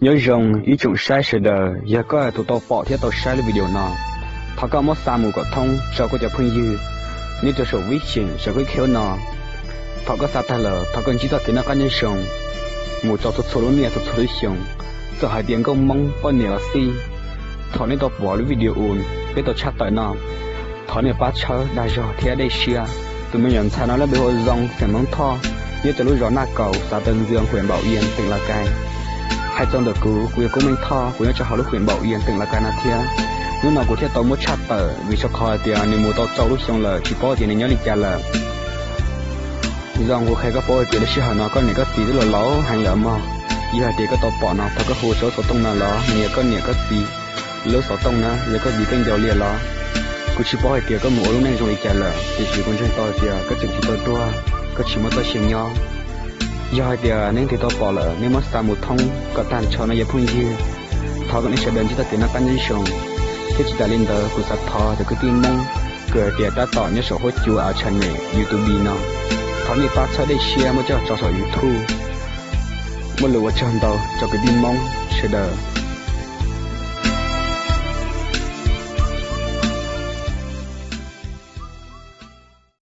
Nyob zoo ib tsoom saib sawv daws, yog koj tus tau pom thiab tau saib lub video no, thov koj muab xa mus kom thoob rau koj cov phooj ywg nyob rau saum vib xeem saum qhib khev no. Thaum koj xa tag lawm, thov koj ntsib txoj kev noj qab nyob zoo mus rau txhua txhua lub niaj txhua txhua lub xyoo. Txawm hais tias nkauj Hmoob poj niam los xij, thaum nej tau pom lub video uas peb tau tshaj tawm no, thov nej pab tshawb dag zog thiab dej siab. Tus me nyuam ntxhais no lub npe hu ua Zoo xeem Hmoob Thoj, nyob rau lub zos Naj Kaus, xav taw Ntxwg, huam Npaum Yas, teem Laj Kais. Hais txog ntawm kuv, kuv yog Koob Meej Thoj, kuv nyob rau hauv lub huam Npaum Yas, teem Laj Kais no thiab. Hnub no kuv thiaj tau muab tshaj tawm vim rau qhov hais tias nws mus tau rau lub xyoo lawm, tsis paub tias nws nyob li cas lawm. Zoo, kuv qhia koj paub hais tias lub sij hawm no koj niam koj txiv twb los laus heev lawm mog. Yog hais tias koj tau pom no, thov koj hu rau lub xov tooj no los nws yog koj niam koj txiv lub xov tooj na, yog koj txiv koj nco li los. Kuv tsis paub hais tias koj mus ua lub neej zoo li cas lawm, tiam sis kuv ntseeg tau hais tias koj tseem tsis tau tuag, koj tsis muaj txoj sia nyob. Yog hais tias nej twb tau pom lawm, nej muab xa mus thoob kom tag nrho no yog phooj ywg. Thov kom nej sawv daws ntsib txoj kev noj qab nyob zoo, thiab tsis tas li ntawd kuv xav thov cov kwv tij Hmoob kws hais tias tab tom nyob saum huab cua av channel YouTube no, thov nej pab txhawb dej siab muab coj tso saum YouTube. Muaj lus ua tsaug ntau rau kwv tij Hmoob sawv daws.